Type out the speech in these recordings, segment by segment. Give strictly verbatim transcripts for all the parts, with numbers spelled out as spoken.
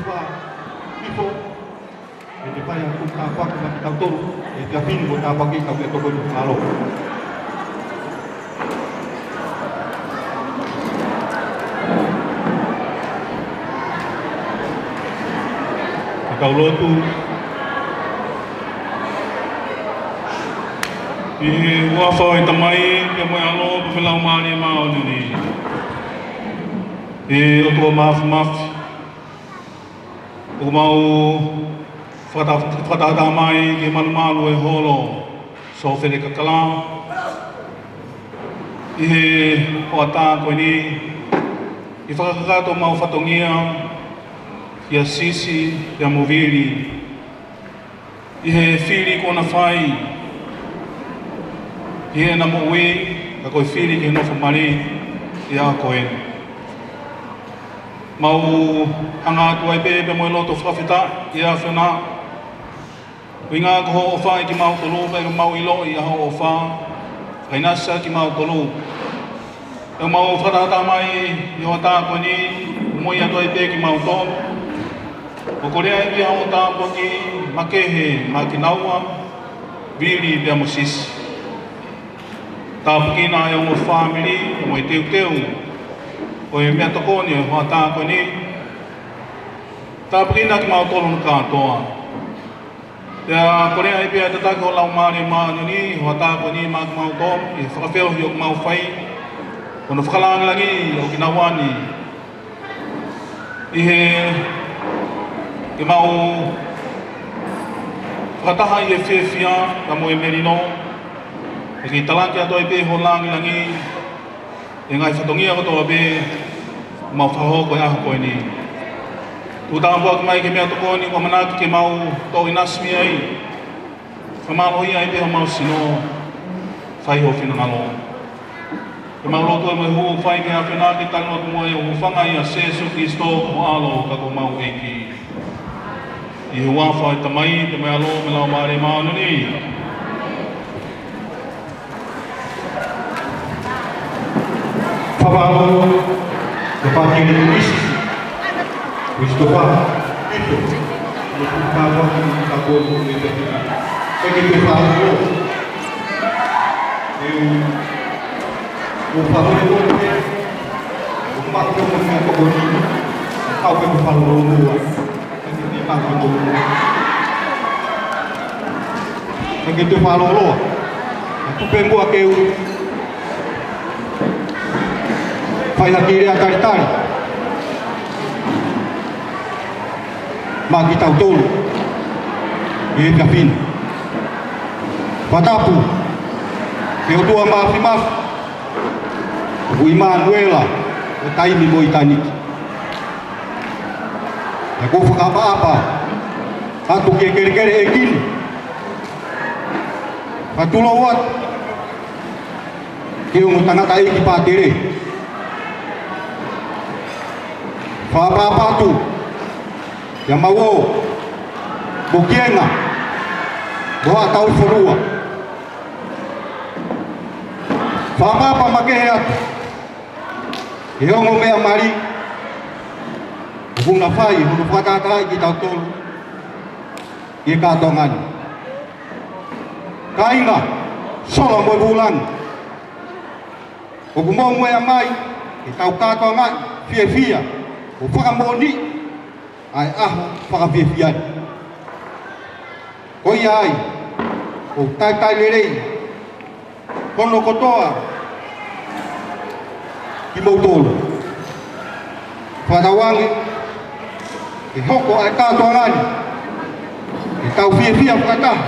Hifo, ʻe te fai ʻa e kau tāpuaki maʻa kitautolu, ʻi he efiafi ni, ko e tāpuaki ʻoku tau fie tokoni, mālō. Ka tau lotu. ʻI he huafa ʻo e Tamai, pea mo e ʻAlo, pea mo e Laumālie Māʻoniʻoni. ʻE ʻOtua Māfimafi, ʻoku mau fakata-, fakataha mai ki he malumalu ʻo e holo Sōfele Kakala ʻi he hoʻatā ko eni, ʻi he fakakakato homau fatongia kia Sisi pea mo Vili, ʻi he fili kuo na fai ki heʻena moʻui, ka ko e fili ki he nofo mali ʻi he ʻaho ko eni. Mau hanga atu ai pē pea mo e loto fakafetaʻi ʻi he ʻAfiona, ʻuhinga ko hoʻo ʻofa kiate kimautolu, pea ʻoku mau ʻiloʻi ʻa hoʻo ʻofa, kae ʻinasi kiate kimautolu. ʻOku mau fakataha mai ʻi he hoʻatā ko eni, ʻoku mau ʻoatu ai pē kiate kimautolu. ʻOku ou kole ai pē ʻa hoʻo tāpuaki makehe maʻa kinaua, Vili pea mo Sisi. Tāpuakiʻi ʻa e ongo fāmili mo e teuteu ʻo e meʻatokoni ʻo e hoʻatā ko eni. Tāpuakiʻi kimautolu kātoa. Pea kole ai pē ʻa e tataki ʻo e Laumālie Māʻoniʻoni ʻi he hoʻatā ko eni maʻa kimautolu, ʻi he fakafeohi ʻoku mau fai, ko hono fakalāngilangiʻi ʻo kinaua ni. ʻI he, ke mau fakataha ʻi he fiefia pea mo e melino, ʻe kei talaki atu ai pē ho lāngilangi ʻi he ngaahi fatongia kotoa pē ʻoku mau fakahoko he ʻaho ko eni. Tuku tāpuaki mai ki he meʻatokoni ʻoku ʻamanaki ke mau toʻo ʻinasi mei ai. Fakamālohia ai pē homau sino, fai ho finangalo. Ke mau lotu mo e hūfanga ki he ʻAfiona, ke tali lotu mo e hūfanga ʻia Sēsū Kilisitō ko ho ʻAlo ka ko homau ʻEiki. ʻI he huafa ʻo e Tamai, pea mo e ʻAlo, mo e Laumālie Māʻoniʻoni. Fakamālō, Tokāteline Luisi, Christopher, Tito, mo e tāpuaki, mo e tāpuaki, mo e tāpuaki. Thank you, Tokāteline. ʻE u, u fakamālō, u maʻu pē mo e meʻatokoni, kau pē mo fakamālō. Ke te fakalōloa. Ka tuku pē muʻa ke u fai ha kiʻi lea talitali maʻa kitautolu ʻi he efiafi ni. Fakatapu ki he ʻOtua Māfimafi, ʻoku ʻImanuela, ʻo taimi mo ʻitāniti. Pea ʻoku ou fakaʻapaʻapa atu ki he kelekele ʻeiki ni, fakatulou atu ki he ongo tangataʻeiki pātele. Fakaʻapaʻapa atu kia Mauō mo Kienga mo haʻa tauhi fonua. Fakaʻapaʻapa makehe atu ki he ongo meʻa mali ʻoku na fai hono fakatahatahaʻi kitautolu ʻi he kātoanga ni. Kāinga, sola mo e vūlangi, ʻoku mou meʻa mai ke tau kātoangaʻi, fiefia, ʻo fakamoʻoniʻi ʻa e ʻaho fakafiefia ni. Ko ia ai, ʻoku talitali lelei hono kotoa kimoutolu. Fakatauange ke hoko ʻa e kātoanga ni ke tau fiefia fakataha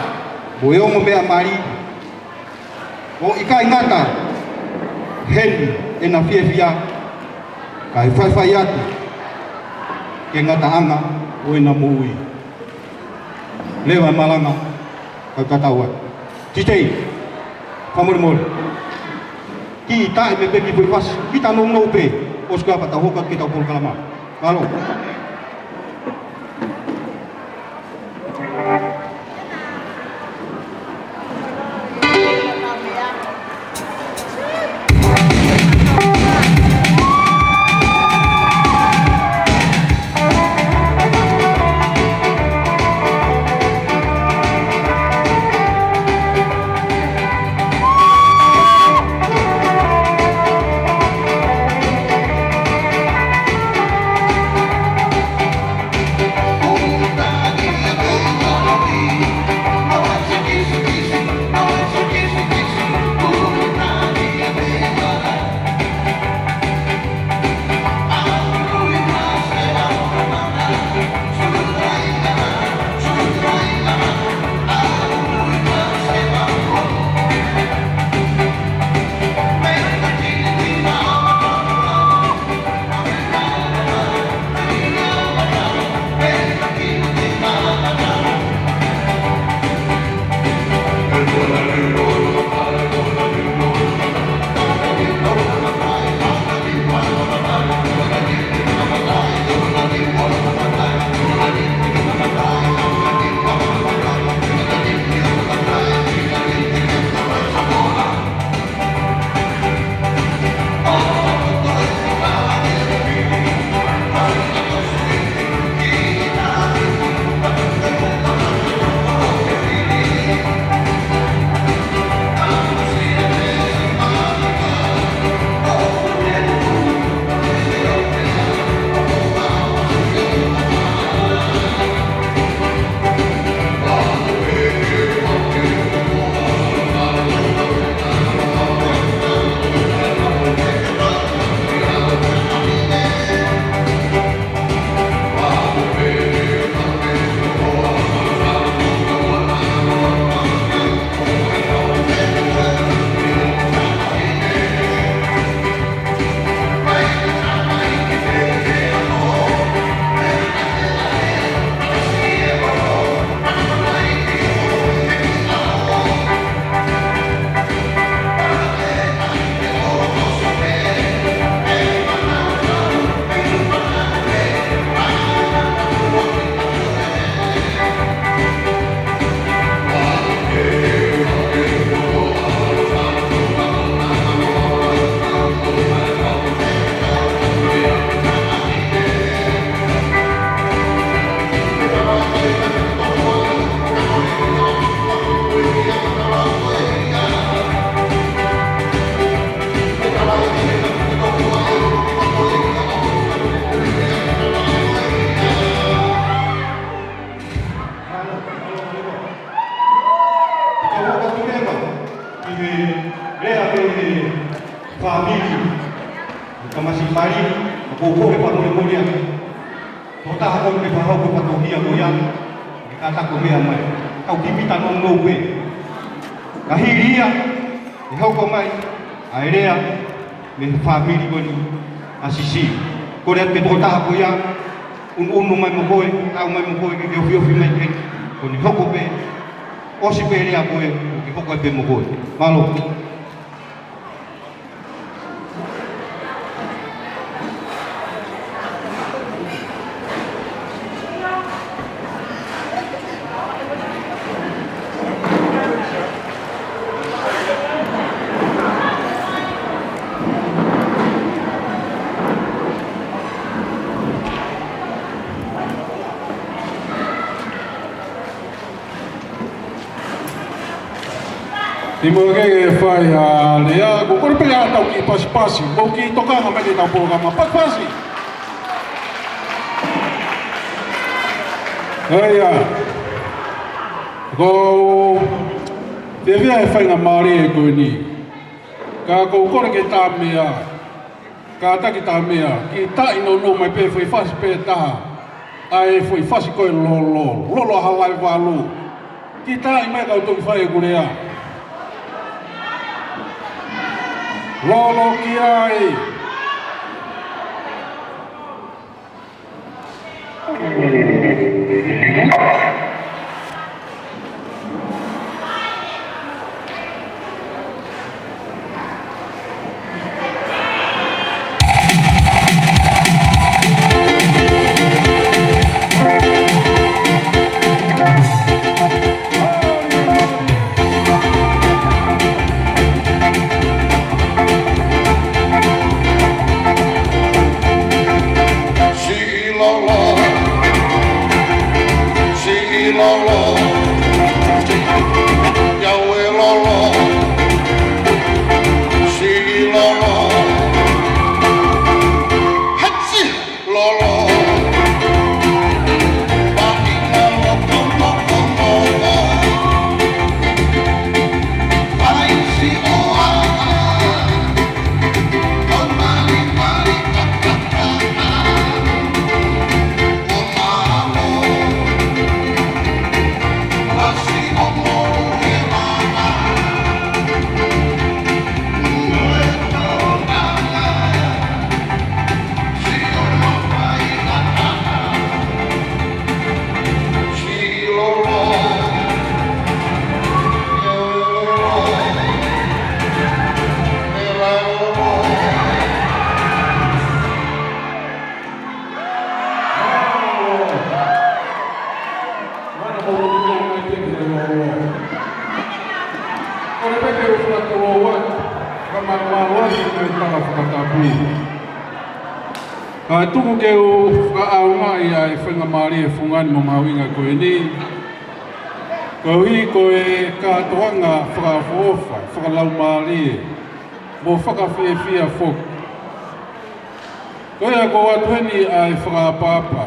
mo e ongo meʻa mali, ʻo ʻikai ngata heni ʻena fiefia, kae faifai atu ki he ngataʻanga ʻo ʻena moʻui. Leva e malanga, kau tatau atu. Titei, fakamolemole. Kiʻi taʻe mei he peki pui fasi, kita nounou pē, ʻosi ko ia pea tau hoko atu ki heʻetau polokalama. Mālō. Fāmili, ʻo e tamasiʻi mali, ʻoku ou kole fakamolemole atu. Tokotaha ko eni ke fakahoko e fatongia ko ia, ke kātaki ʻo meʻa mai. Tau kiʻi pita nounou pē. Ka hili ia, ʻe hoko mai ʻa e lea mei he fāmili ko eni ʻa Sisi. Kole atu ki he tokotaha ko ia, ʻunuʻunu mai mo koe, tau mai mo koe, ke ke ofiofi mai pē, ko eni hoko pē, ʻosi pē lea ko ē, ke hoko pē mo koe. Mālō. Ni mo ke ke fai ʻa e lea, ko e kole pē ke tau kiʻi pasipasi, mo kiʻi tokanga mai ki heʻetau polokalama. Pasipasi! ʻA ia, ko e fiefia he faingamālie ko eni. Ka ko e kole ke tā meʻa, kātaki tā meʻa, kiʻi tā nounou mai pē, foʻi fasi pē taha. ʻA e foʻi fasi ko e lolo, lolo ʻa Halaevalu. Kiʻi tā mai kau toki fai ʻeku lea. Lolo ki ai. Siʻi lolo, siʻi lolo, ʻiauē lolo, siʻi lolo, hatsi lolo. Paʻi lolo, komo, komo, paʻi siʻoa. Kole pē ke u fakatulou atu, fakamālō atu ki he tala fakatapu. Kae tuku ke u fakaʻaongaʻi ʻa e faingamālie fungani mo mahuʻinga ko eni, koeʻuhi ko e kātoanga fakaʻofoʻofa, fakalaumālie, mo fakafiefia foki. Ko ia ʻoku ou ʻoatu heni ʻa e fakaʻapaʻapa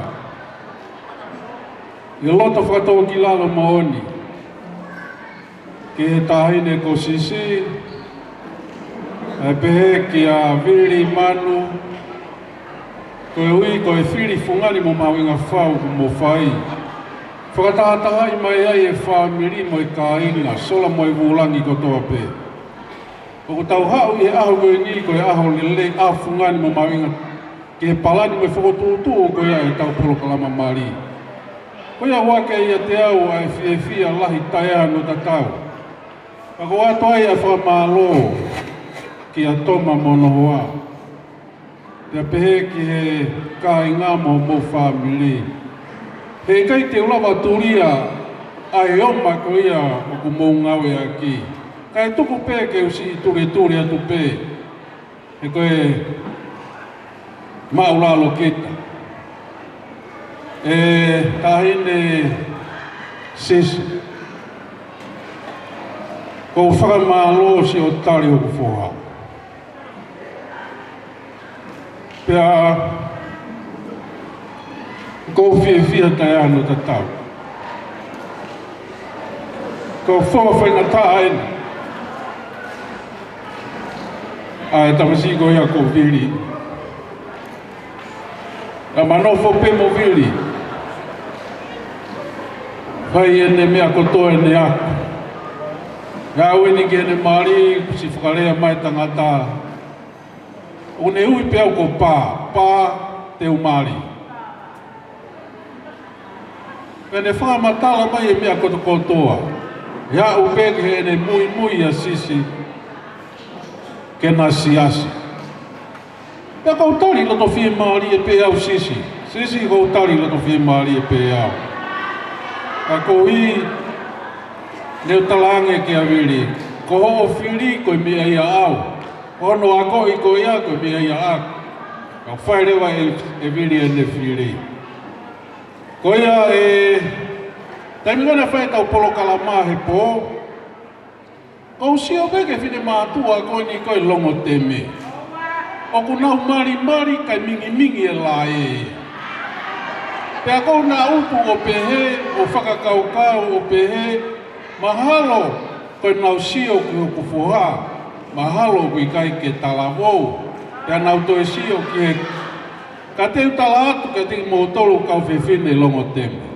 ʻi he loto fakatōkilalo moʻoni ki he taʻahine ko Sisi, ʻa e pehē kia Vili Manu, koeʻuhi ko e fili fungani mo mahuʻinga fau kuo mo fai. Fakatahatahaʻi mai ai e fāmili mo e kāinga, sola mo e vūlangi kotoa pē. ʻOku tau haʻu ʻi he ʻaho ko eni ko e ʻaho lelei, ʻaho fungani mo mahuʻinga ki he palani mo e fokotuʻutuʻu ko ia ʻetau polokalama mali. Ko ia ʻoku ʻiate au ʻa e fiefia lahi taʻeʻaonga tatau. Ka ʻoku ou ʻoatu ai ʻa e fakamālō kia Toma mo hono hoa. Pea pehē ki he kāinga mo homou fāmili. He ʻikai te u lava tulia ʻa e ʻoma ko ia ʻoku mou ngāueʻaki. Kae tuku pē ke u siʻi tuletule atu pē. He ko e māʻulalo kita. ʻE taʻahine Sisi, ʻoku ou fakamālō siʻo tali hoku foha. Pea ʻoku ou fiefia taʻeʻaonga tatau. Ko e foha faingataʻa eni. ʻA e tamasiʻi ko ia ko Vili. Naʻa ma nofo pē mo Vili. Fai ʻene meʻa kotoa ʻene ako. Naʻe ʻi heni ki heʻene mali, kuo ʻosi fakalea mai e tangata. ʻOku ne ui pē au ko Pā, Pā te u mali. Pea ne fakamatala mai e meʻa kotokotoa. ʻE aʻu pē ki heʻene muimui ʻa Sisi ke na siasi. Pea ʻoku ou tali loto fiemālie pē au Sisi. Sisi, ʻoku ou tali loto fiemālie pē au. Ka ko ia ne u talaange kia Vili, ko hoʻo fili ko e meʻa ia ʻaʻau. Ko hono akoʻi ko ia ko e meʻa ia ʻaʻaku. Ka fai leva ʻe, ʻe Vili ʻene fili. Ko ia ʻi he taimi ko ē naʻe fai ʻetau polokalama he pō, ʻoku ou sio pē ki he finemātuʻa ko eni ko e Longoteme. ʻOku nau malimali kae mingimingi e lae. Pea ʻoku ou naʻupu ʻo pehē, ʻo fakakaukau ʻo pehē, mahalo ko ʻenau sio ki hoku foha, mahalo ʻoku ʻikai ke talavou. Pea nau toe sio ki he, ka te u tala atu kiate kimoutolu kau fefine Longoteme.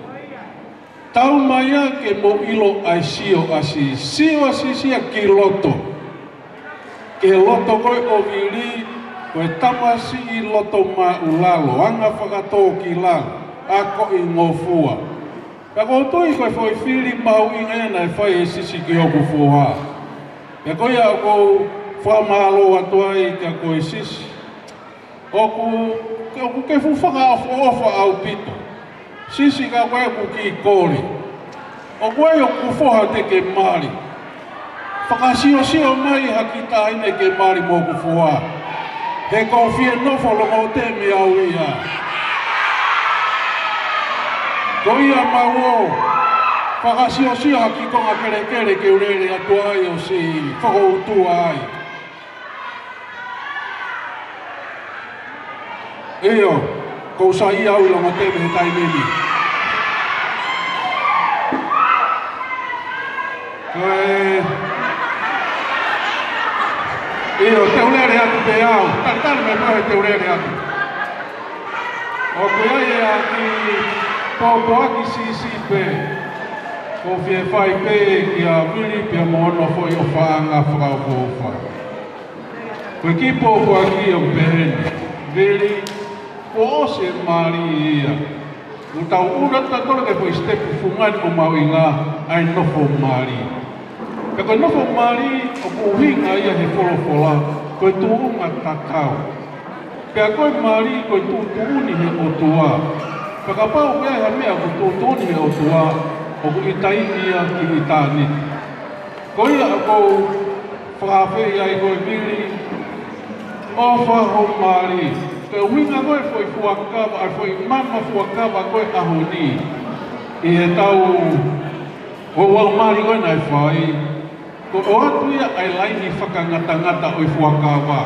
Tau mai ia ke mou ʻilo ʻa e sio ʻa Sisi, sio ʻa Sisi ia ki loto. Ki he loto ko ē ʻo Vili, ko e tamasiʻi loto māʻulalo, anga fakatōkilalo, akoʻingofua. Pea ʻoku ou tui ko e foʻi fili mahuʻinga ia naʻe fai ʻe Sisi ki hoku foha. Pea ko ia ʻoku ou fakamālō atu ai kia koe Sisi. ʻOku, ʻoku ke fuʻu fakaʻofoʻofa ʻaupito. Sisi, ka ko e ʻoku kiʻi kole. ʻOku ʻi ai hoku foha te ke mali. Fakasiosio mai ha kiʻi taʻahine ke mali mo hoku foha. He ʻoku ou fie nofo Longoteme au ia. Ko ia mau ō. Fakasiosio ha kiʻi konga kelekele ke u lele atu ai ʻo siʻi fakautua ai. ʻIo, ʻoku ou saiʻia au ʻi Longoteme he taimi ni. Ko e, ʻio, te u lele atu pē au. Talitali mai pē he te u lele atu. ʻOku ʻi ai e kiʻi pōpoaki siʻisiʻi pē. ʻOku ou fie fai pē kia Vili pea mo hono foʻi ʻofaʻanga fakaʻofoʻofa. Ko e kiʻi pōpoaki ʻoku pehē ni, Vili, kuo ʻosi e mali ia. Kuo tau ʻunu atu tautolu ki he foʻi sitepu fungani ʻo mahuʻinga, ʻa e nofo mali. Pea ko e nofo mali ʻoku ʻuhinga ia he folofola, ko e tuʻunga tatau. Pea ko e mali ko e tuʻutuʻuni he ʻOtua. Pea kapau ʻoku ʻi ai ha meʻa ʻoku tuʻutuʻuni he ʻOtua, ʻoku ʻi taimi ia ki ʻitāniti. Ko ia ʻoku ou fakaafeʻi ai koe Vili, ʻofa hoʻo mali. Ko e ʻuhinga ko e foʻi fuakava, ʻa e foʻi mama fuakava ko e ʻaho ni. ʻI heʻetau ʻo ua mali ko ē naʻe fai, ko e ʻoatu ia ʻa e laini fakangatangata ʻo e fuakava.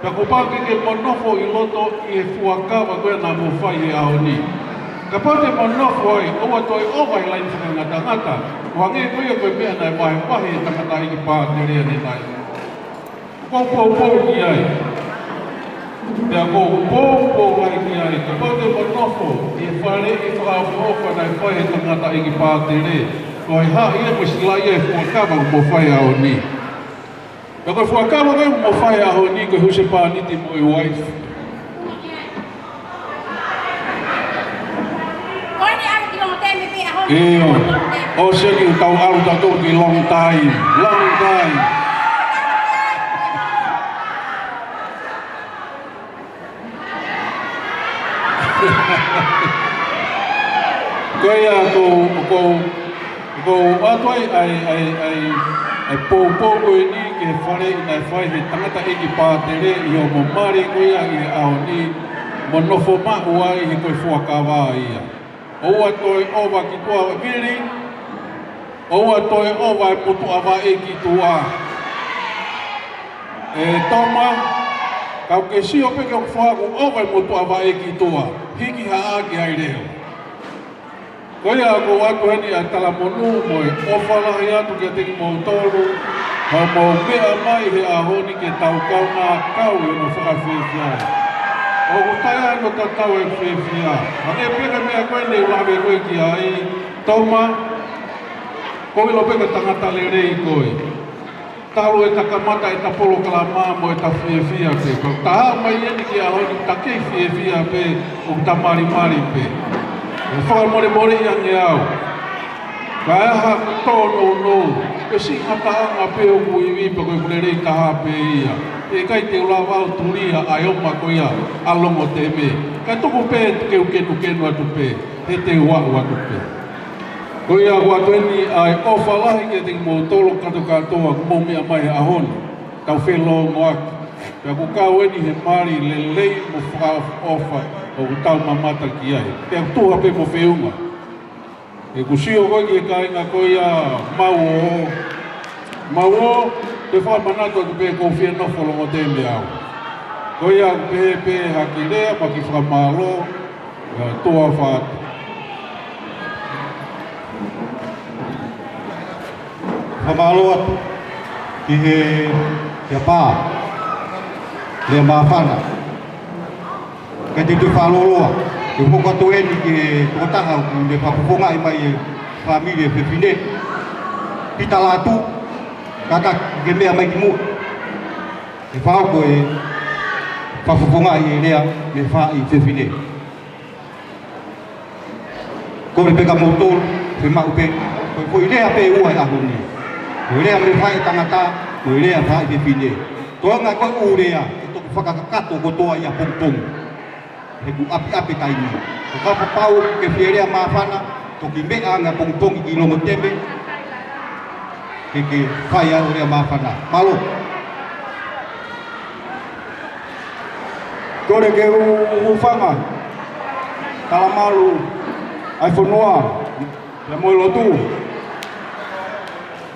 Pea kuo pau ke ke mo nofo ʻi loto ʻi he fuakava ko ē naʻa mo fai he ʻaho ni. Kapau te mo nofo ai, ʻoua toe ʻova he laini fakangatangata, ʻo hangē ko ia ko e meʻa naʻe vahevahe ʻe he tangataʻeiki pātele ʻanenai. ʻOku ou poupou ki ai. Pea ʻoku ou poupou ai ki ai. Kapau te mo nofo ʻi he faleʻi fakaʻofoʻofa naʻe fai ʻe he tangataʻeiki pātele, ko e hā ia mo e sila ia e fuakava ʻoku mo fai he ʻaho ni. Pea ko e fuakava ko ē ʻoku mo fai he ʻaho ni ko e husepāniti mo e uaifi. Ko eni ʻalu ki Longoteme pē ʻaho ni. ʻIo. ʻOsi eni tau ʻalu tautolu ki Longoteme. Longoteme. Ko ia ʻoku ou, ʻoku ou, ʻoku ou ʻoatu ai ʻa e, ʻa e, ʻa e, ʻa e poupou ko eni ki he faleʻi naʻe fai ʻe he tangataʻeiki pātele ʻi hoʻomo mali ko ia ʻi he ʻaho ni, mo nofo maʻu ai he ko e fuakava ia. ʻOua toe ʻova ki tuʻa Vili, ʻoua toe ʻova e motuʻa vaʻe ki tuʻa. ʻE Toma, ka ke sio pē ki hoku foha ʻoku ʻova e motuʻa vaʻe ki tuʻa, hiki haʻaki ai leo. Ko ia ʻoku ou ʻoatu heni ʻa e talamonū mo e ʻofa lahi atu kiate kimoutolu. Ka mau meʻa mai he ʻaho ni ke tau kaungā kau ʻi hono fakafiefia. ʻOku taʻe ai no tatau e fiefia. Hangē pē ko e meʻa ko eni ʻoku lave ko ē ki ai, Toma, ʻoku ou ʻilo pē ko e tangata lelei koe. Talu ʻeta kamata ʻeta polokalama mo ʻeta fiefia pē. Ka ta haʻu mai eni ki he ʻaho ni ta kei fiefia pē, ʻoku ta malimali pē. ʻE fakamolemole ange au. Ka ʻi ai ha tōnounou, pe siʻi ngataʻanga pē ʻoku ivi pe ko e lelei taha pē ia. ʻE ʻikai te u lava au tulia ʻa e oma ko ia ʻa Longoteme. Ka tuku pē ke u kenukenu atu pē, he te u aʻu atu pē. Ko ia ʻoku ʻoatu eni ʻa e ʻofa lahi kiate kimoutolu kātoa kātoa ʻoku mou meʻa mai he ʻaho ni. Tau felōngoaki. Pea ʻoku kau eni he mali lelei mo fakaʻofoʻofa ʻoku tau mamata ki ai. Pea tuha pē mo feʻunga. ʻOku ou sio ko ē ki he kāinga ko ia Mauō. Mauō, te u fakamanatu atu pē ʻoku ou fie nofo Longoteme au. Ko ia ʻoku pehē pē ha kiʻi lea mo ha kiʻi fakamālō, ʻa, tuʻa ʻofa atu. Fakamālō atu ki he, ki he pā, Lea Māfana. Ka te u toe fakalōloa, te u hoko atu eni ki he tokotaha ʻoku ne fakafofongaʻi mai e fāmili e fefine. Pita Lātū, kātaki ke meʻa mai ki muʻa. ʻE fakahoko e fakafofongaʻi e lea mei he faʻahi fefine. Kole pē kia moutolu, fiemaʻu pē, ko e, ko e lea pē ʻe ua he ʻaho ni. Ko e lea mei he faʻahi tangata, ko e lea faʻahi fefine. Toenga ko e ʻū lea, ʻe toki fakakakato kotoa ia pongipongi. He ʻoku ʻapiʻapi taimi. Ko e kapau ʻoku ke fie lea māfana, toki meʻa ange pongipongi ki Longoteme, ke ke fai ʻa e lea māfana. Mālō. Kole ke u hūfanga, talamalu ʻa e fonua, pea mo e lotu.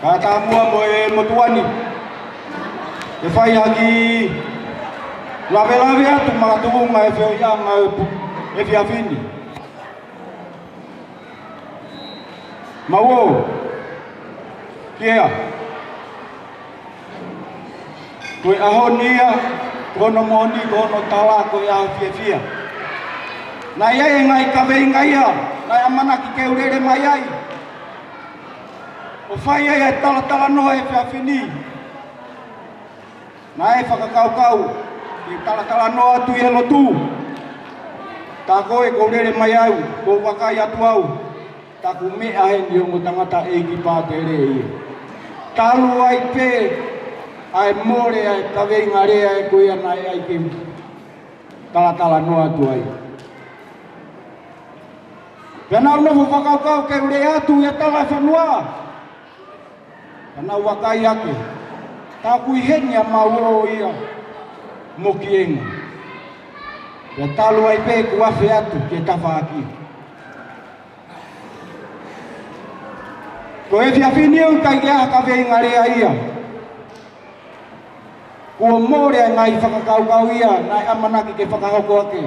Kae ʻatā muʻa mo e motuʻa ni ke fai ha kiʻi lavelave atu makatuʻunga e feohiʻanga ʻo e pu-, efiafi ni. Mauō, kia. Ko e ʻaho ni ia, ko hono moʻoni, ko hono tala, ko e ʻaho fiefia. Naʻe ʻi ai e ngaahi kaveinga ia naʻe ʻamanaki ke u lele mai ai ʻo fai ai e talatalanoa he efiafi ni. Naʻe fakakaukau ke talatalanoa atu ʻi he lotu. Tā ko ē ʻoku ou lele mai au, ʻoku ou vakai atu au, taku meʻa heni ongo tangataʻeiki pātele ia. Talu ai pē ʻa e mole ʻa e kaveinga lea ē ko ia naʻe ʻai ke talatalanoa atu ai. Pea naʻa ku nofo fakakaukau ke u lea atu ʻi he tala e fonua. Ka naʻa ku vakai hake, tā ʻoku ʻi heni ʻa Mauō ia mo Kienga. Pea talu ai pē ʻeku afe atu ki he tafaʻaki. Ko e efiafi ni ʻoku ʻikai ke ʻi ai ha kaveinga lea ia. Kuo mole ʻa e ngaahi fakakaukau ia naʻe ʻamanaki ke fakahoko ake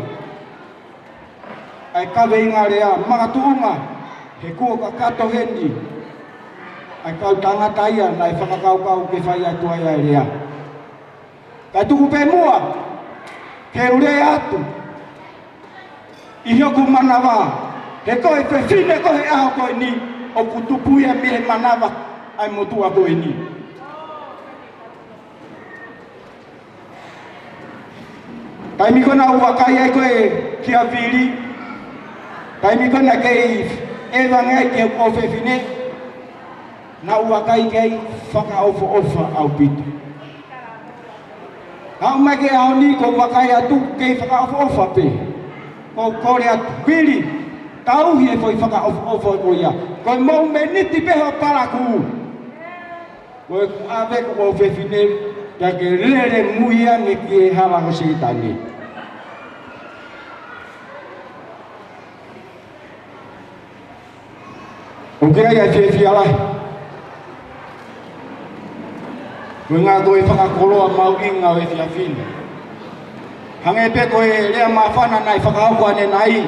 ʻa e kaveinga lea makatuʻunga, he kuo kakato heni ʻa e kau tangata ia naʻe fakakaukau ke fai atu ai ʻa e lea. Kae tuku pē muʻa ke u lea atu ʻi hoku manava, he ko e fefine ko ē he ʻaho ko eni ʻoku tupu ia mei he manava ʻa e motuʻa ko eni. Taimi ko ē naʻa ku vakai ai ko ē kia Vili, taimi ko ē naʻe kei ʻevange ai ki heʻeku ʻofefine, naʻa ku vakai ki ai fakaʻofoʻofa ʻaupito. Aʻu mai ki he ʻaho ni ʻoku ou vakai atu kei fakaʻofoʻofa pē. ʻOku ou kole atu, Vili, tauhi e foʻi fakaʻofoʻofa ko ia. Ko e momeniti pē hoʻo palakū, ko ʻeku ʻave hoku ʻofefine, pea ke lele mui ange ki he hala ʻo Sētane. ʻOku ʻi ai ʻa e fiefia lahi. Ko e ngaahi ko e fakakoloa mahuʻinga ʻo e efiafi ni. Hangē pē ko e lea māfana naʻe fakahoko ʻanenai,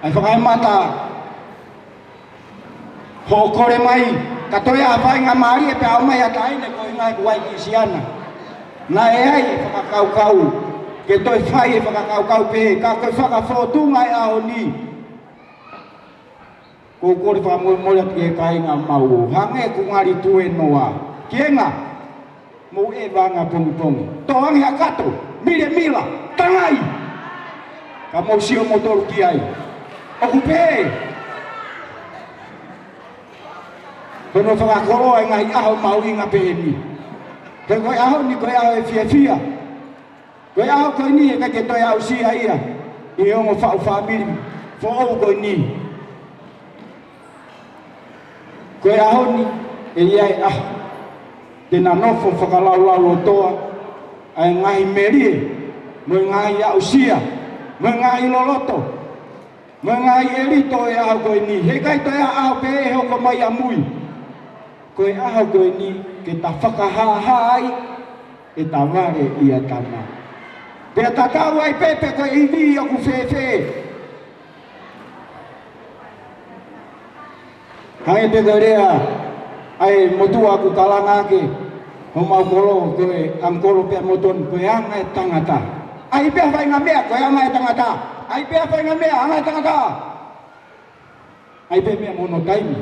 ʻa e fakaemata hoʻo kole mai, Ka toe ʻi ai ha faingamālie pea ʻomai ʻa e taʻahine ko e ngaahi kuai Kisiana. Naʻe ʻi ai e fakakaukau ke toe fai e fakakaukau pehē, ka ko e fakafōtunga ʻo e ʻaho ni. ʻOku ou kole fakamolemole atu ki he kāinga ʻo Maʻuʻō. Hangē ʻoku ngali tuēnoa. Kiʻenga, mou ʻeva ʻa e pongipongi. Tō ange ha kato, milemila, tangai. Ka mou sio moutolu ki ai. ʻOku pehē hono fakakoloa e ngaahi ʻaho mahuʻinga pehē ni. He ko e ʻaho ni ko e ʻaho ʻo e fiefia. Ko e ʻaho ko eni ʻe ʻikai ke toe aʻusia ia ʻi he ongo faʻu fāmili foʻou ko eni. Ko e ʻaho ni ʻe ʻi ai e ʻaho te na nofo fakalaulaulotoa ʻa e ngaahi melie, mo e ngaahi aʻusia, mo e ngaahi loloto, mo e ngaahi ʻelito ʻo e ʻaho ko eni. He ʻikai toe ʻi ai ha ʻaho pehē ʻe hoko mai ʻamui. Ko e ʻaho ko eni ke ta fakahāhā ai ʻeta vale ʻia Tama. Pea tatau ai pē pe ko e ivi ʻoku fēfē. Hangē pē ko e lea ʻa e motuʻa ʻoku kalanga ake, homau kolo ko e ʻangikolo pea mo Toni, ko e anga e tangata. ʻAi pē ha faʻahinga meʻa, ko e anga e tangata. ʻAi pē ha faʻahinga meʻa, anga e tangata. ʻAi pē meʻa mo hono taimi.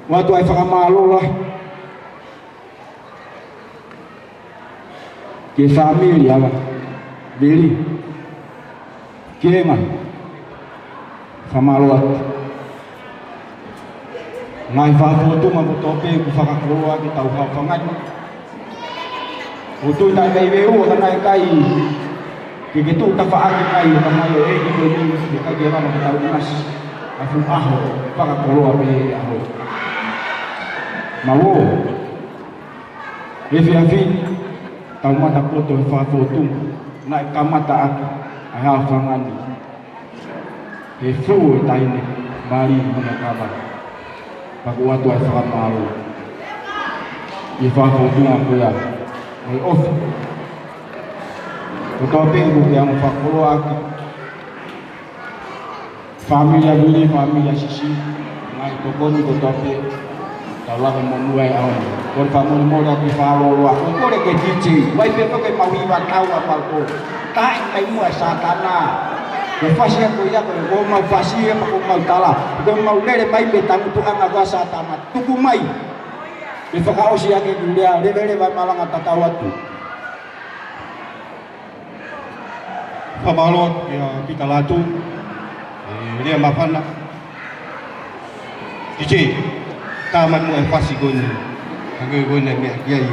ʻOatu ʻa e fakamālō lahi ki he fāmili ʻa Vili. Kiʻenga, fakamālō atu. Ngaahi fakafōtunga kotoa pē kuo fakakoloa ke tau haofanga ni. ʻOku ou tui naʻe ʻikai veuveu ka naʻe ʻikai ke ke tuʻu tafaʻaki mai ʻo ka mai ʻo e ki ko ni, ke ʻikai ke lava ke tau ʻinasi ʻa e fuʻu ʻaho fakakoloa pē ʻaho. Maʻuʻō, efiafi ni, tau mata poto he fakafōtunga naʻe kamata ʻaki ʻa e haofanga ni. He fuʻu e taʻahine mali mo e kava. Pea ʻoku ʻoatu ʻa e fakamālō ʻi he fakafōtunga ko ia mo e ʻofa kotoa pē ʻoku ke ʻamu fakakoloa ʻaki. Fāmili ʻa Vili, fāmili ʻa Sisi, ngaahi tokoni kotoa pē. Tau lava monū ai ʻaho ni. Kole fakamolemole atu fakalōloa. Ko e kole ki he D J. Vai pē ko ke mau hiva tau a mau ko. Taʻe kai mua Sātana. Ko e fasi ia ko ia ko e ko mau fasi ia pea ko mau tala. Ko mau lele mai pē tangutu anga ko Sātana. Tuku mai. Ke fakaʻosi ake ki lea. Leveleva e malanga tatau atu. Fakamālō kia Pita Latu, e, Lea Mafana. D J, tā mai muʻa e fasi ko eni. Hangē ko eni meʻa ki ai.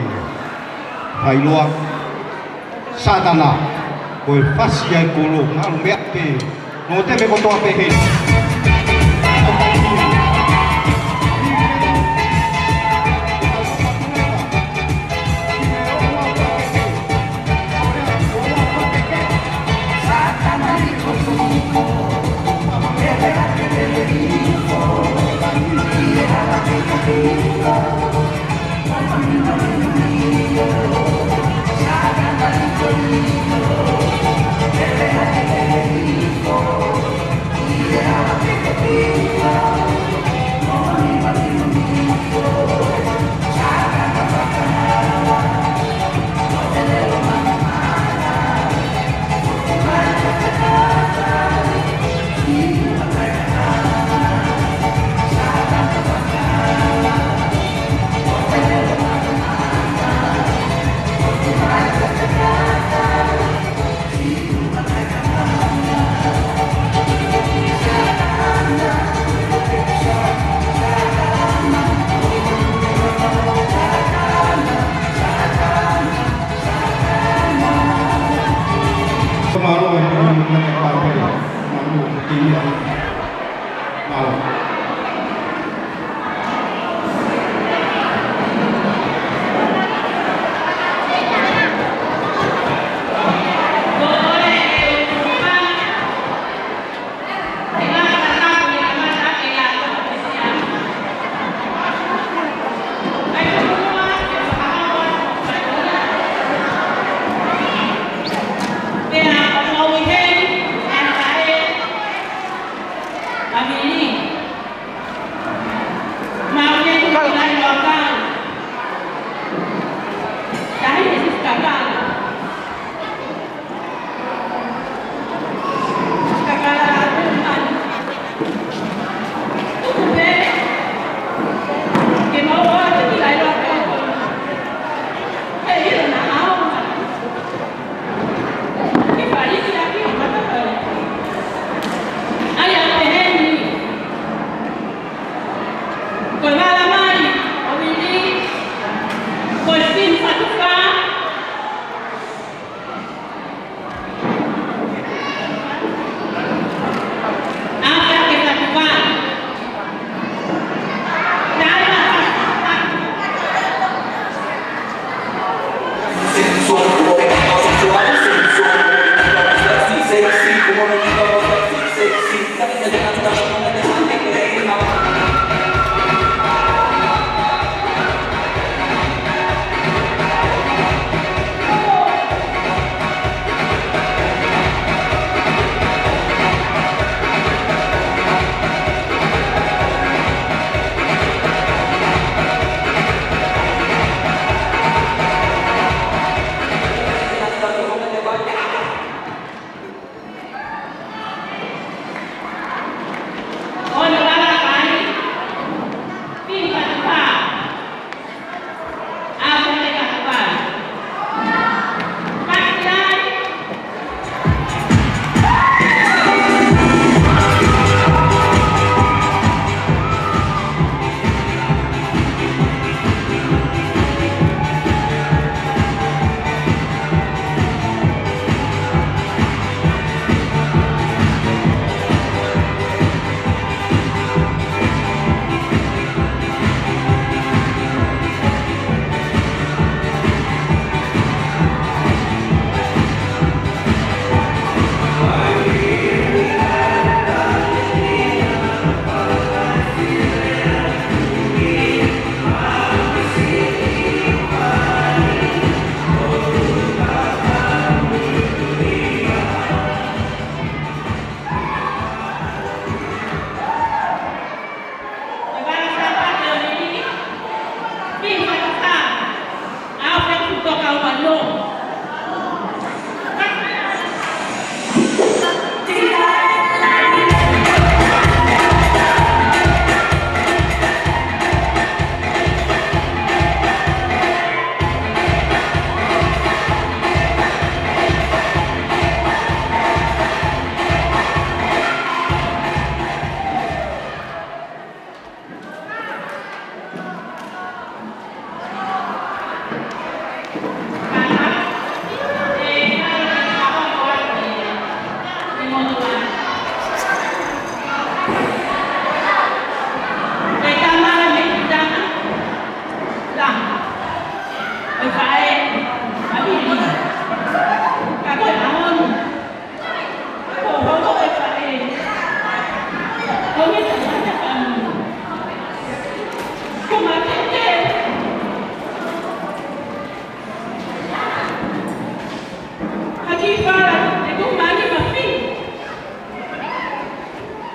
Fai loa. Sātana, ko e fasi ʻa e kolo, ngalo meʻa pē. Nō te me kotoa pē he.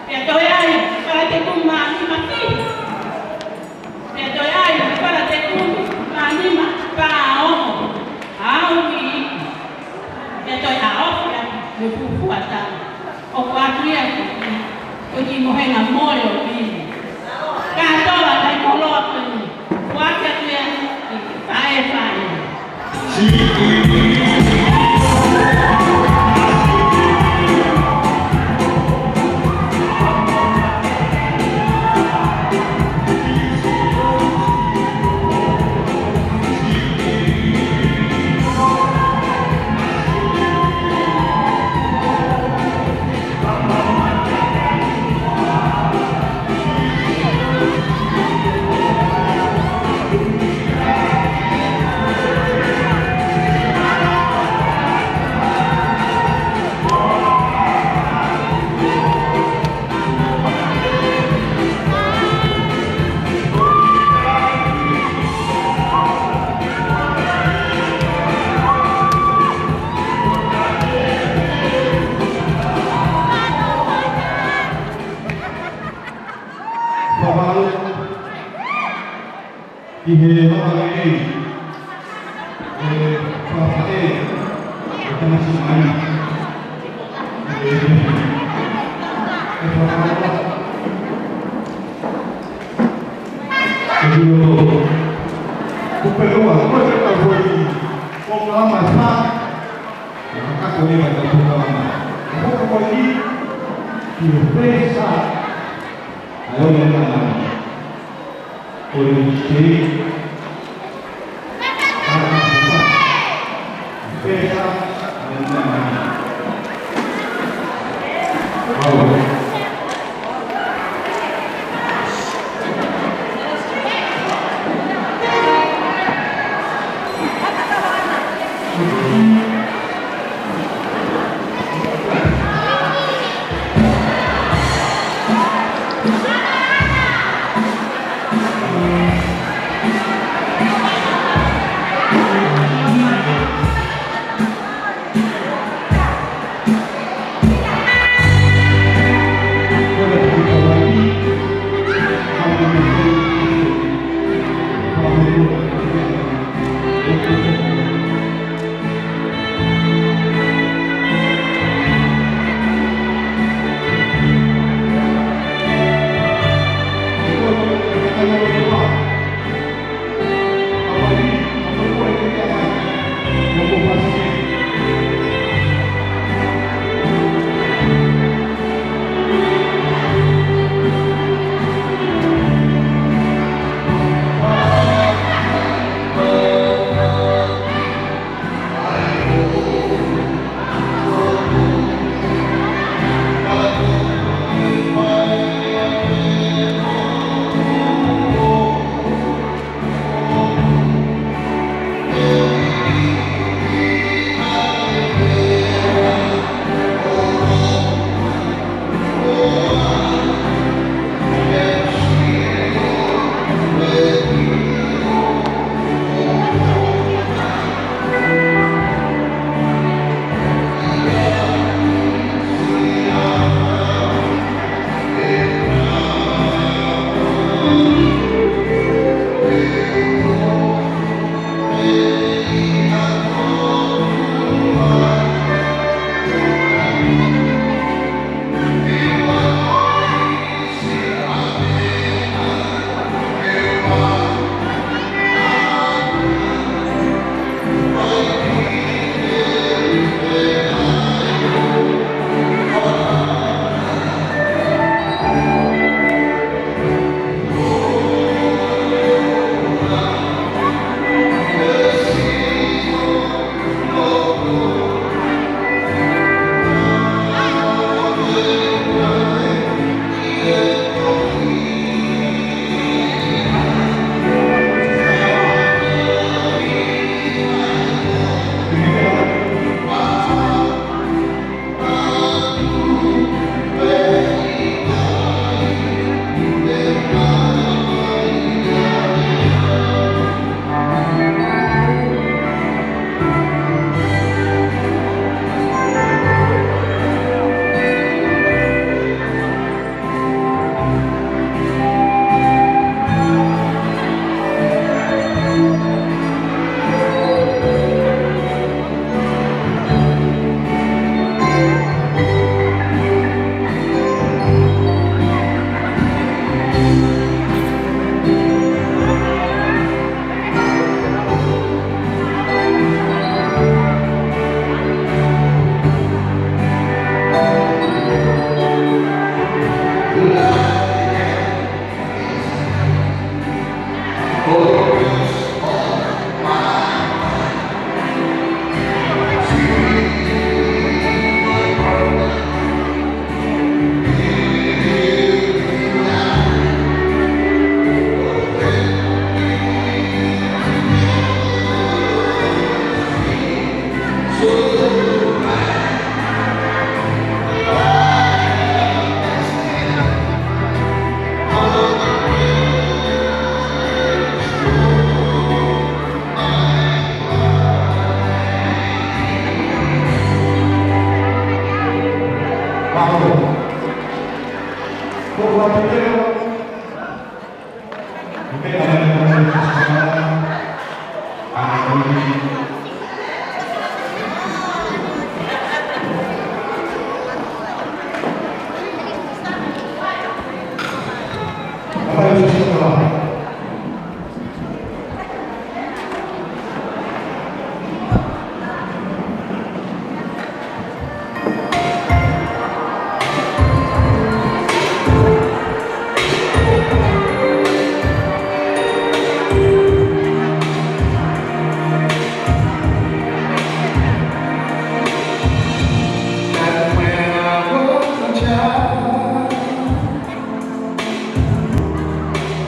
Pea toe ʻai, fala tēkuma ni mafi. Pea toe ʻai, fala tēkuma ni ma pao. Au ki. Pea toe ʻaofi ʻaki mo e fuofua tama. ʻOku ʻatu ia ki. Ko e kiʻi mohenga mole ʻo Pili. Kātoa, kai koloa ko eni. Kuo ʻatu ia ki. Fae, fae. Ki he ʻaho ni, ʻe fakafaʻē, ʻe tamasiʻi mai. ʻE, ʻe fakafaʻē. ʻE kuo, kuo pehē ua, ko e kau foʻi, polokalama ʻe fā, ʻe fakakako ʻe fā e kau polokalama. ʻE fakafaʻē, ki he pesa, ʻa e ʻOtua.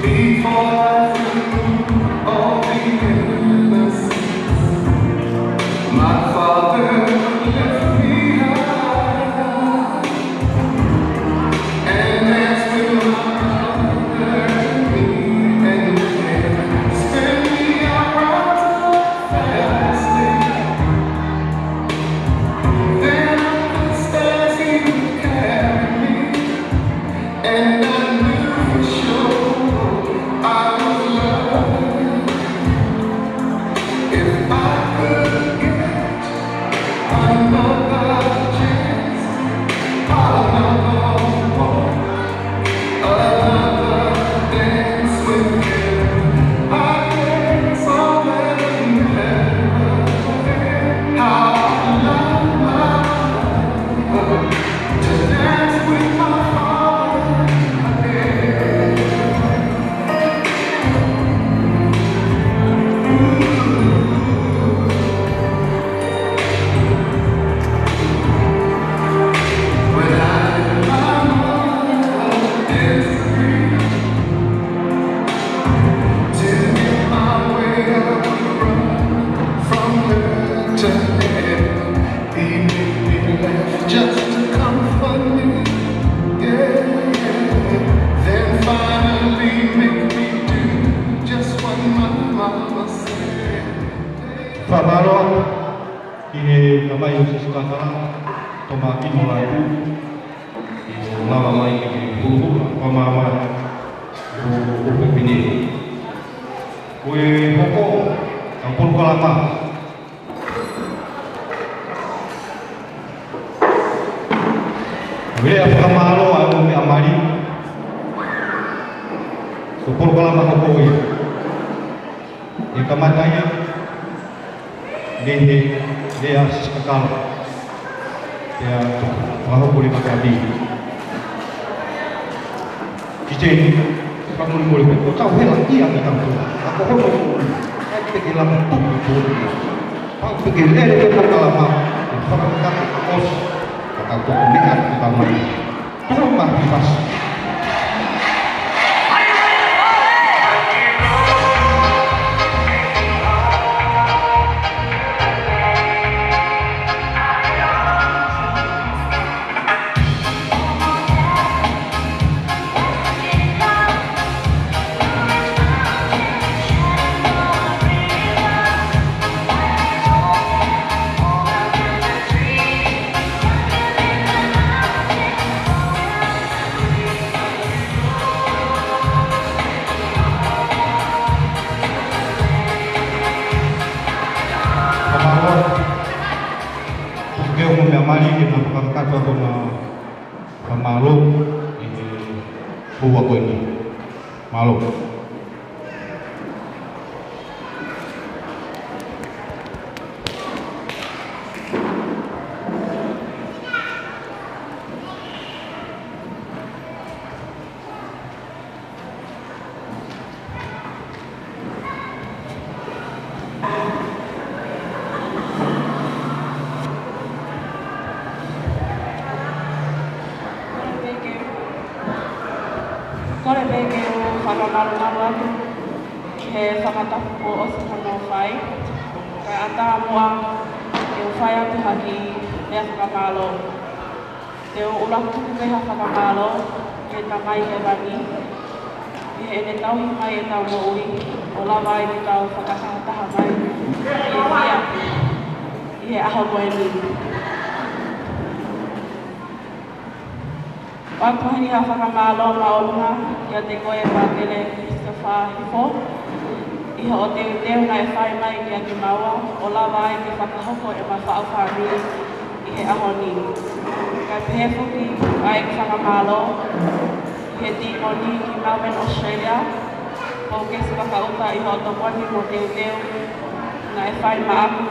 Before I knew all the innocence, my father left me high. And as with my mother and me, and then spend the hours of fasting, then up the stairs he would carry me. And I knew for sure I was loved if I could get another chance, another walk, another dance with you. I guess I'll never forget how I love my to dance with my father again. When I and my mother disagree, to get my way, I would run from her to him. He made me laugh just to comfort me. Yeah, yeah. Then finally make me do just what my mama said. Fakamālō atu ki he tamai ʻo Sīsū Kakala, Tōmasi Molaipu, ʻi hono lava mai ke huluhulu, fakamāmā, ʻo, ʻo pepine. Ko e hoko, ʻa e polokalama. Lea fakamālō ʻa e ʻū meʻa mali. Ko e polokalama hoko ia. ʻE kamata ia, mei he lea ʻa Sīsū Kakala. Pea fakahoko leva kia Mei. Ki Teni, fakamolemole pē, ko ʻetau hela ia ki tau tō. Ka ko hono, ʻai pē ke lava tuku tō. Pau pē ke lele pē polokalama, ʻe fakamaka ke ʻosi, ka tau toki meʻa ki tau mai. Tō mai ki fasi. Fakamālō. Ko e ʻū meʻa mali ke na fakakakato atu ʻa e fakamālō ʻi he houa ko eni. Mālō. Kole pē ke u fakamālō atu ki he fakatapu kuo ʻosi hono fai. Kae ʻatā muʻa ke u fai atu ha kiʻi meʻa fakamālō. Te u ʻuluaki tuku pē ha fakamālō ki he Tamai Hēvani, ʻi heʻene tauhi mai ʻetau moʻui, ʻo lava ai ke tau fakatahataha mai ʻi he fia, ʻi he ʻaho ko eni. ʻOatu heni ha fakamālō māʻolunga kiate koe Pātele Christopher Hifo, ʻi hoʻo teuteu naʻe fai mai kiate kimaua, ʻo lava ai ke fakahoko ʻema faʻu fāmili ʻi he ʻaho ni. Kae pehē foki ʻa ʻeku fakamālō ki he tīkoni ki Melbourne, Australia, Pōkesi Vakaʻuta, ʻi hoʻo tokoni mo teuteu naʻe fai maʻaku.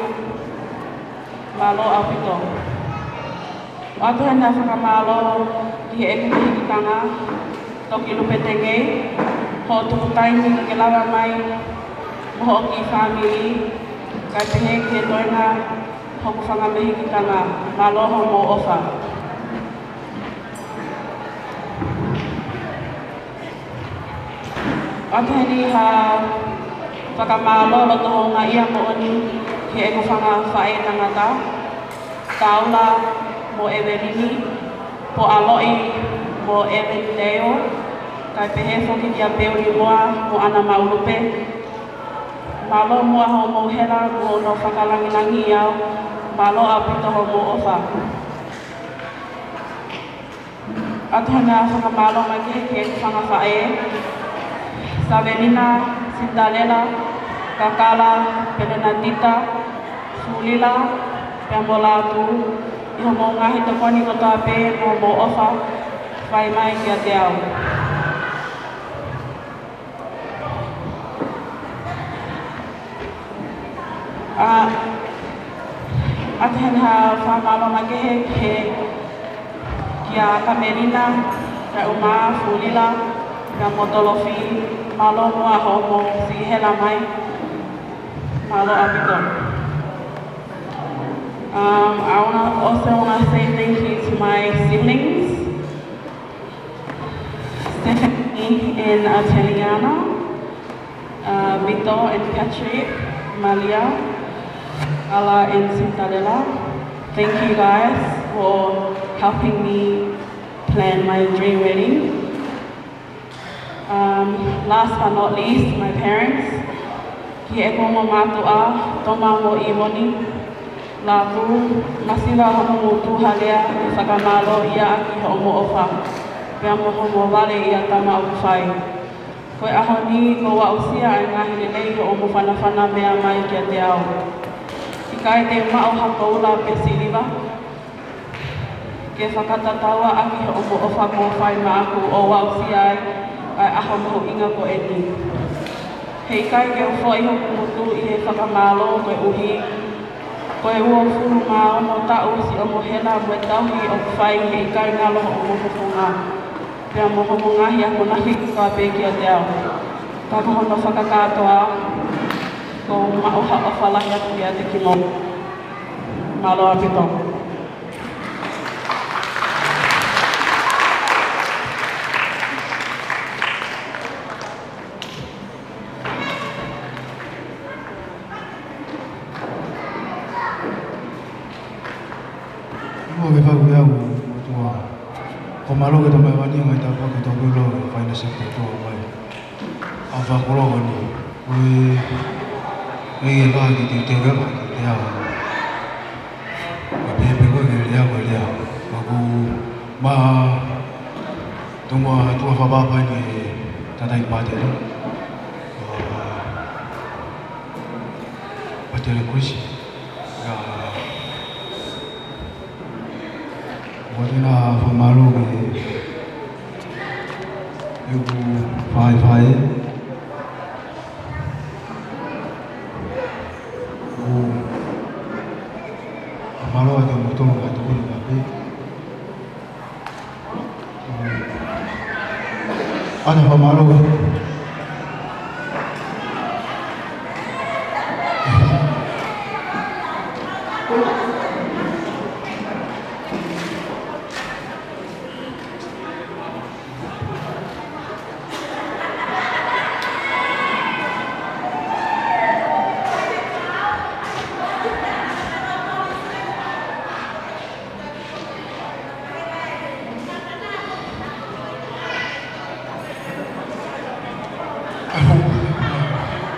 Mālō ʻaupito. ʻOatu heni ha fakamālō ki heʻeku mehikitanga, Toki Lupe Tengei, hoʻo tuku taimi ke ke lava mai mo hoʻo kiʻi fāmili, kae pehē ki he toenga hoku fanga mehikitanga. Mālō hoʻomou ʻofa. ʻOatu heni ha fakamālō loto houngaʻia moʻoni ki heʻeku fanga faʻē tangata, Taula mo ʻEvelini, Poʻaloʻi mo ʻEveni Leo, kae pehē foki kia Peuli Moa mo ʻAna Maulupe. Mālō muʻa hoʻomou hela mo hono fakalangilangiʻi au. Mālō ʻaupito hoʻomou ʻofa. ʻOatu heni ha fakamālō makehe ki heʻeku fanga faʻē, Savelina, Sinitalela, Kakala, Pelenatita, Fulila, pea mo Lātū, ʻi hoʻomou ngaahi tokoni kotoa pē mo hoʻomou ʻofa fai mai kiate au. ʻA, ʻoatu heni ha fakamālō makehe ki he, kia Kamelina, kia Uma, Fulila, kia Motolofi, mālō muʻa hoʻomou siʻi hela mai. Mālō ʻaupito. Um, I wanna, also wanna say thank you to my siblings, Stephanie and Ateliana, uh, Vito and Patrick, Malia, Ala and Cinderella. Thank you guys for helping me plan my dream wedding. Um, last but not least, my parents. Ki heʻeku ongo mātuʻa, Toma mo ʻIvoni Lātū, masiva hoʻomou tuʻu ha lea ʻe fakamālō ia ʻaki hoʻomou ʻofa, pea mo hoʻomou vale ʻi he tama ʻoku fai. Ko e ʻaho ni, kuo u aʻusia ʻa e ngaahi lelei hoʻomou fanafana meʻa mai kiate au. ʻIkai te u maʻu ha koula pe siliva ke fakatatau ʻaki hoʻomou ʻofa kuo fai maʻaku ʻo aʻusia ai ʻa e ʻaho mahuʻinga ko eni. Heʻikai ke u foʻi hoku ngutu ʻi he fakamālō koeʻuhi ko e uofulu mā ono taʻu siʻomou hela mo e tauhi ʻoku fai, heʻikai ngalo hoʻomou fofonga pea mo hoʻomou ngaahi akonaki kotoa pē kiate au. Ka ko hono fakakātoa, kuo u maʻu ha ʻofa lahi atu kiate kimoutolu. Mālō ʻaupito. Mo ke fau ia u tua. Ko mālō ke tamai vani ngai tapu ke tau pelo fai na sip te tua mai. ʻA fakolo ni. Ui. Ui e vā ki te te vā ki te au. Ko e pepe ko e lea ko e lea. Maku ma tuma tua fapapa ni tatai pate la. Pate le kuisi. Ia. Mo tena fakamālō ki he ʻeku faifai. ʻOku fakamālō atu mo tona ka tokoni ka pē. ʻAna fakamālō.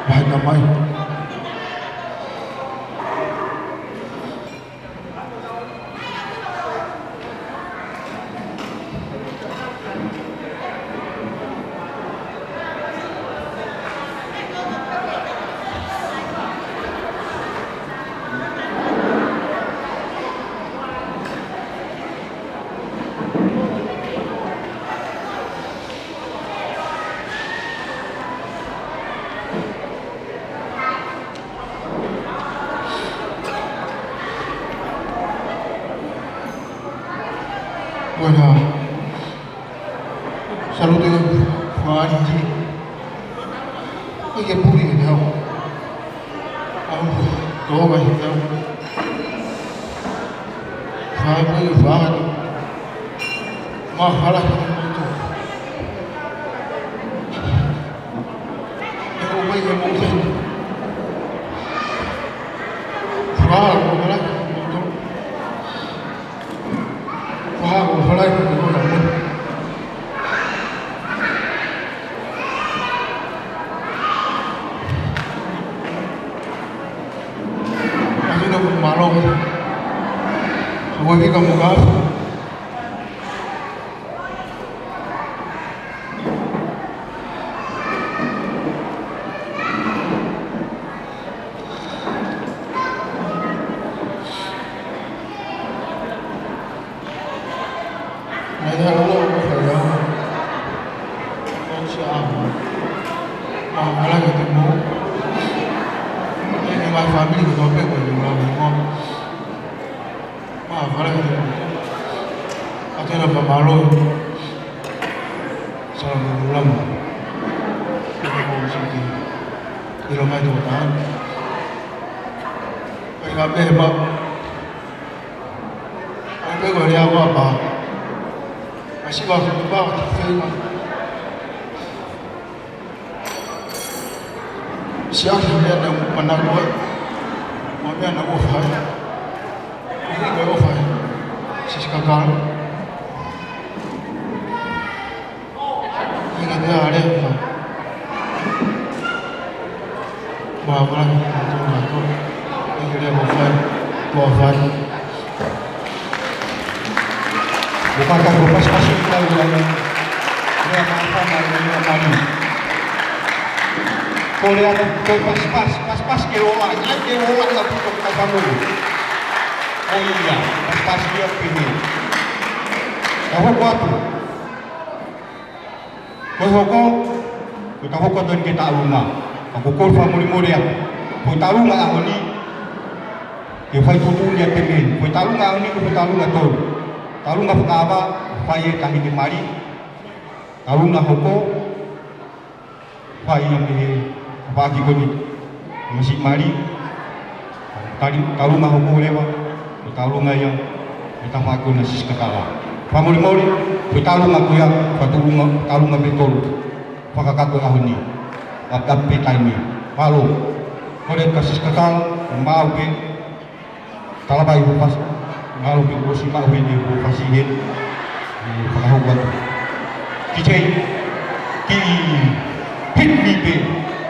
Mai na mai. Ora. Salute ki he fāmili. Ko e puli ke hau. Au, tō mai hau. Fai mai e fāmili. Māfana ki he motu. E ko mai e motu. Fai, māfana ki he motu. Fai, māfana ki he motu. Asina ko mālō. Ko e fika mo ka. Naʻe ʻi ai ʻa e ʻofa ia. ʻOsi ʻa. Māfana ki he motu. ʻE, ʻe mai fāmili ko pe ko e lula mo. Māfana ki he motu. ʻAtena fakamālō. Salamulama. Ke ke mou siki. ʻIlo mai tō tāne. Pea ka pehē pē. ʻAi pē ko e lea ʻa e pā. ʻAi siʻi pā, pā, feinga. Siʻaki meʻa naʻa ku manako ai. Mo e meʻa naʻa ku ʻofa ai. ʻIkai ke ʻofa ai. Sisikakala. ʻIkai ke ʻi ai ha lea. Māfana ki he motu. ʻIkai ke lea mo fai. Mo fai. Mo kākā ko e pasipasi ki he ʻaho ni. Lea māfana, lea mālie. Ko e lea ko e pasipasi, pasipasi ke ola, ʻai ke ola ia puto ki he fāmili. ʻO ia, pasipasi ia pē ni. Ka hoko atu. Ko e hoko, ko e ka hoko atu eni ki he taʻalunga. Ka ko e kole fakamolemole atu. Ko e taʻalunga ʻaho ni, ke fai tuʻutuʻuni ʻa e temi. Ko e taʻalunga ʻaho ni, ko e taʻalunga tolu. Taʻalunga fakaava, fai ʻe he taʻahine mali. Taʻalunga hoko, fai ia mei he paʻaki ko eni. Masiʻi mali. Tali, taʻalunga hoko leva, ko e taʻalunga ia, ʻe tafaʻaki ko ena Sisikakala. Fakamolemole, ko e taʻalunga ko ia, ko e taʻalunga, taʻalunga pē tolu. Fakakakato e ʻaho ni. ʻApiʻapi pē taimi. Mālō. Kole ka Sisikakala, maʻu pē. Talavai hoʻo fasi. Mālō pē kuo ʻosi maʻu heni hoʻo fasi heni. ʻE, fakahoko atu. Ki te, ki hit me pē.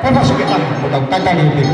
Ko e fasi ke tana, ko tau tatale pē.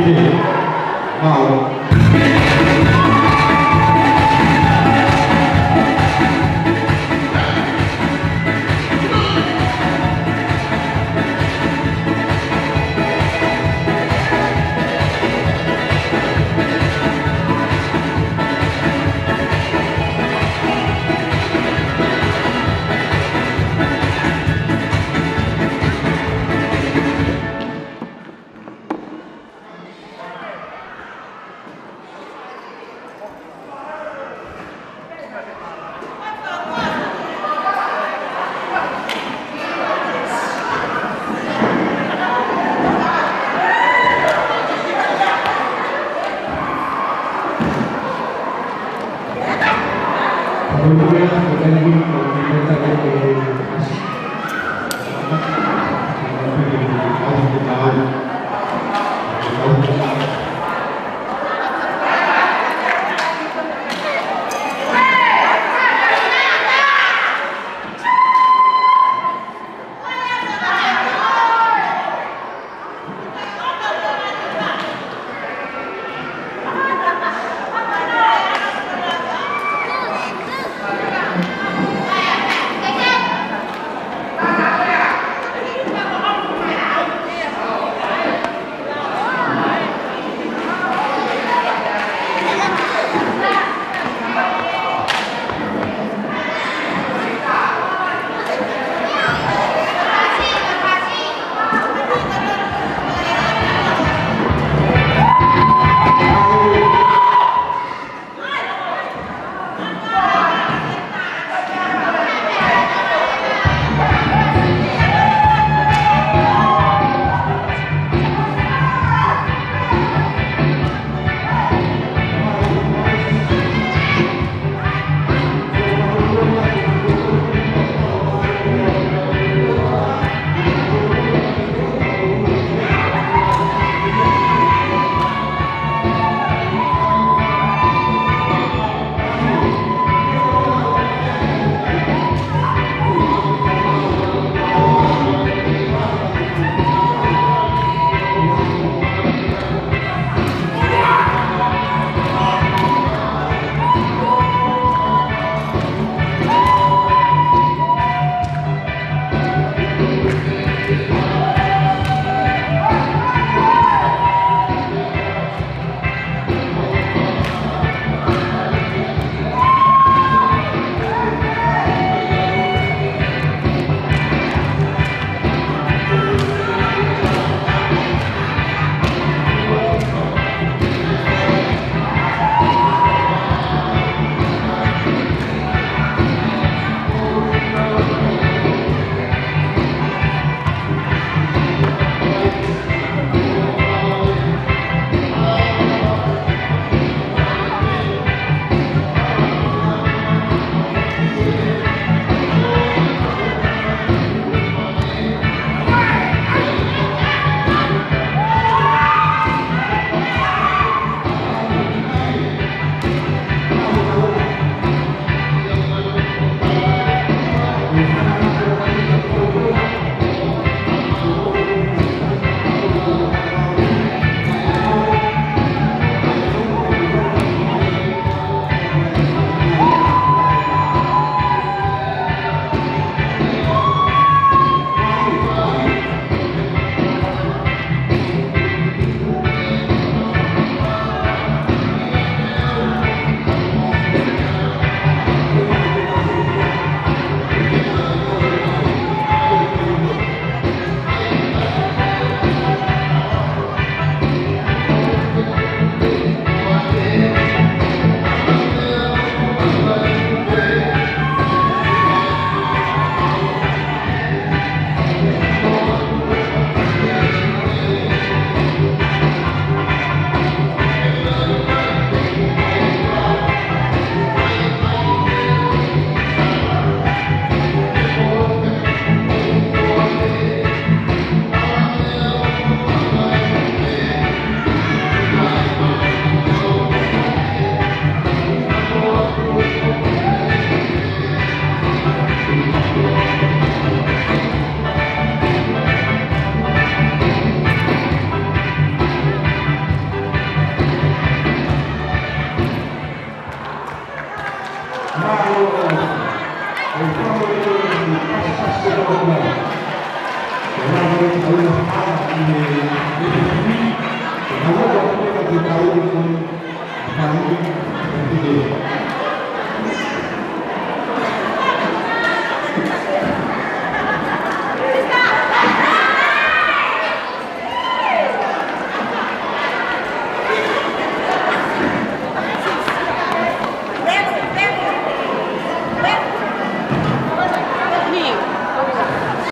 Mālō.